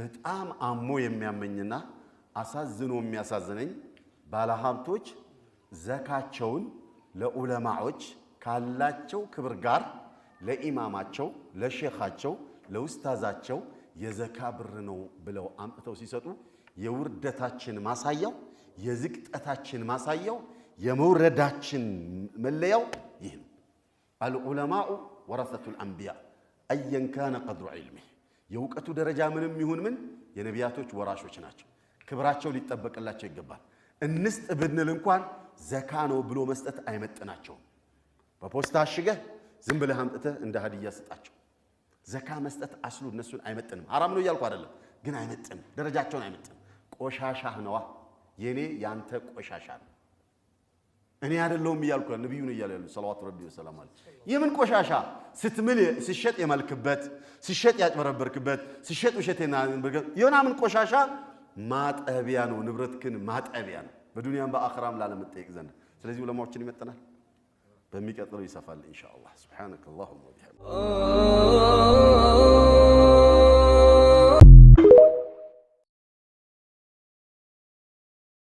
በጣም አሞ የሚያመኝና አሳዝኖ የሚያሳዝነኝ ባለሀብቶች ዘካቸውን ለዑለማዎች ካላቸው ክብር ጋር ለኢማማቸው፣ ለሼኻቸው፣ ለውስታዛቸው የዘካ ብር ነው ብለው አምጥተው ሲሰጡ የውርደታችን ማሳያው፣ የዝቅጠታችን ማሳያው፣ የመውረዳችን መለያው ይህ ነው። አልዑለማኡ ወረሰቱል አንቢያ አየን ካነ ቀድሩ ዒልሚህ፣ የእውቀቱ ደረጃ ምንም ይሁን ምን የነቢያቶች ወራሾች ናቸው። ክብራቸው ሊጠበቅላቸው ይገባል። እንስጥ ብንል እንኳን ዘካ ነው ብሎ መስጠት አይመጥናቸውም። በፖስታ አሽገህ ዝም ብለህ አምጥተህ እንደ ሀዲያ ስጣቸው። ዘካ መስጠት አስሉ እነሱን አይመጥንም። ሐራም ነው እያልኩ አይደለም፣ ግን አይመጥንም፣ ደረጃቸውን አይመጥንም። ቆሻሻህ ነዋ፣ የኔ ያንተ ቆሻሻ ነው። እኔ አይደለሁም እያልኩ ነብዩ ነው እያሉ ያሉ ሰለዋቱ ረቢ ወሰላሙ ዐለይሂ። የምን ቆሻሻ? ስትምል ሲሸጥ የማልክበት፣ ሲሸጥ ያጭበረበርክበት፣ ሲሸጥ ውሸት የምናምን ቆሻሻ ማጠቢያ ነው። ንብረትክን ማጠቢያ ነው፣ በዱንያም በአኽራም ላለመጠየቅ ዘንድ። ስለዚህ ዑለማዎችን ይመጥናል። በሚቀጥለው ይሰፋል ኢንሻአላህ። ሱብሓነከ አላሁመ ወቢሐምዲክ።